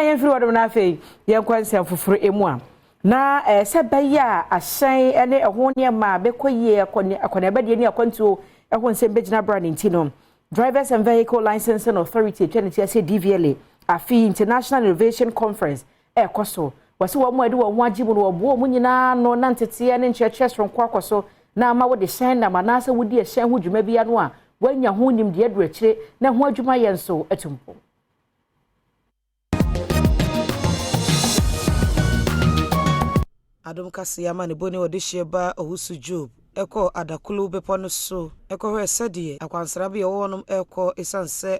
Yɛmfiri hɔnom no afei yɛnkɔ nsɛm foforɔ emu a na sɛ bɛyɛ a ahyɛn ne ɛho nneɛma a bɛkɔ yie, akɔneabadeɛ ne akwantuo ɛho nsɛm bɛgyina bra ne nti no, Drivers and Vehicle Licensing Authority atwa ne ti ase DVLA afi International Innovation Conference ɛrekɔ so. Wɔsi wɔn mu a ɛde wɔn ho agye mu no, wɔboa wɔn nyinaa no na nteteɛ ne nkyerɛkyerɛ soronko akɔ so na ama wɔde hyɛn nam anaasɛ wodi ɛhyɛn ho dwuma bi ano a wɔanya ho nimdeɛ do akyire na ho adwuma yɛ nso atu mpo. Adom kaseɛ ama ne bɔne ɔde hyeɛ ba Owusu Job ɛkɔ Adakulu bepɔ no so ɛkɔhwɛ sɛdeɛ akwansra bi a ɛwɔ hɔnom ɛrekɔ ɛsiane sɛ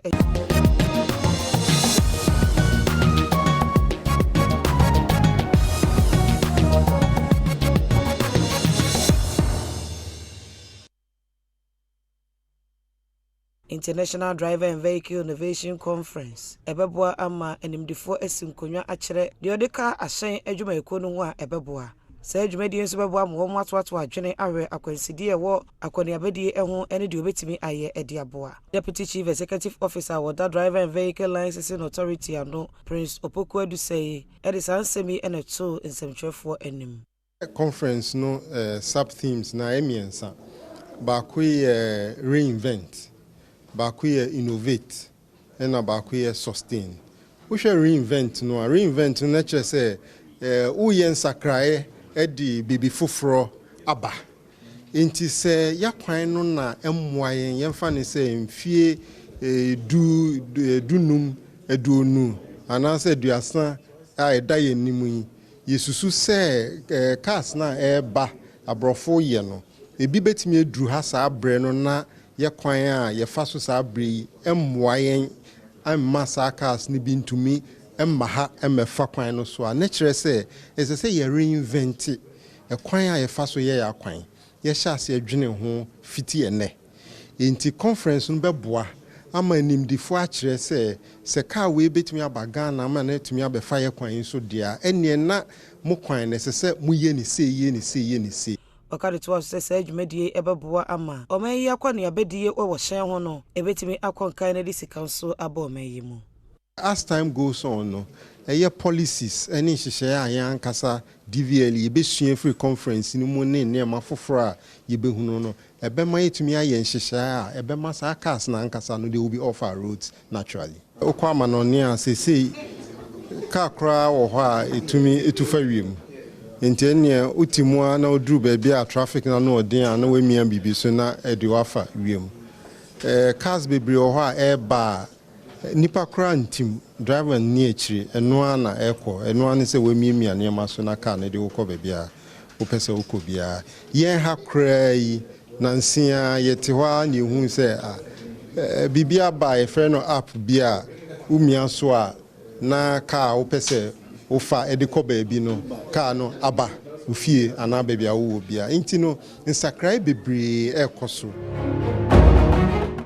International Driver and Vehicle Innovation Conference ɛbɛboa ama animdifoɔ asi nkonnwa akyerɛ deɛ ɔde ka ahyɛn adwumayɛkuo no ho a ɛbɛboa. Saa dwumadie nso bɛboa ma wɔn atoato adwene ahwɛ akwansideɛ ɛwɔ akɔneabadie ho ne deɛ obɛtumi ayɛ de aboa. Deputy Chief Executive Officer wɔda Driver and Vehicle Licensing Authority ano, Prince Opoku Adusei, ɛde saa nsɛm yi na ɛtoo nsɛmtwerɛfoɔ anim. Conference no sub themes na ɛyɛ mmiɛnsa. Baako yɛ reinvent, baako yɛ innovate, ɛna baako yɛ sustain. Wohwɛ reinvent no a, reinvent no na kyerɛ sɛ woyɛ nsakraeɛ de biribi foforɔ aba. Nti sɛ yɛakwan no na ɛmmoa yɛn, yɛmfa ne sɛ mfie 10, 15, 20 anaasɛ 30 a ɛda yɛn anim yi, yɛsusu sɛ cars na ɛreba aborɔfo yɛ no, ebi bɛtumi aduru ha saa berɛ no na yɛ kwan a yɛfa so saa berɛ yi mmoa yɛn amma saa cars no bi ntumi mma ha mmɛfa kwan no so a, ne kyerɛ sɛ ɛsɛ sɛ yɛ reinvent ɛkwan a yɛfa so yɛ yɛ akwan. Yɛhyɛ aseɛ dwene ho fiti ɛnɛ. Nti conference no bɛboa ama animdifoɔ akyerɛ sɛ sɛ car wei bɛtumi aba Ghana ama no atumi abɛfa yɛ kwan yi so deɛ a, ɛnneɛ na mo kwan no ɛsɛ sɛ moyɛ ne sei, yɛ ne sei, yɛ ne sei. Ɔka de toa so sɛ saa dwumadie ɛbɛboa ama ɔman yi akɔneabadie wɔ hyɛn ho no ɛbɛtumi akɔ nkan no de sika nso aba ɔman yi mu. As time goes on no, ɛyɛ policies ɛne nhyehyɛeɛ a yɛn ankasa DVLA yɛbɛsua firi conference no mu ne nneɛma foforɔ a yɛbɛhunu no, ɛbɛma yɛtumi ayɛ nhyehyɛeɛ a ɛbɛma saa cars no ankasa no, they will be off our roads naturally. Wokɔ amanɔne a, seesei car koraa wɔ hɔ a ɛtumi ɛtu fa wiem. Nti ɛnneɛ wote mu a na woduru baabi a traffic no ano ɔden a na woamia biribi so na ɛde wo wiem. Cars bebree wɔ hɔ a ɛreba a nipa koraa ntim, driver nni akyire, ɛno ara na ɛkɔ, ɛno ara ne sɛ woamiamia nneɛma so na car no de wokɔ baabi a wopɛ sɛ wokɔ biara. Yɛn ha koraa yi, nansia yɛte hɔ a na yɛhu sɛ biribi aba a yɛfrɛ no app bi a womia so a na car a wopɛ sɛ wofa de kɔ baabi no, car no aba wo fie anaa baabi a wowɔ biara. Nti no, nsakrae bebree ɛrekɔ so.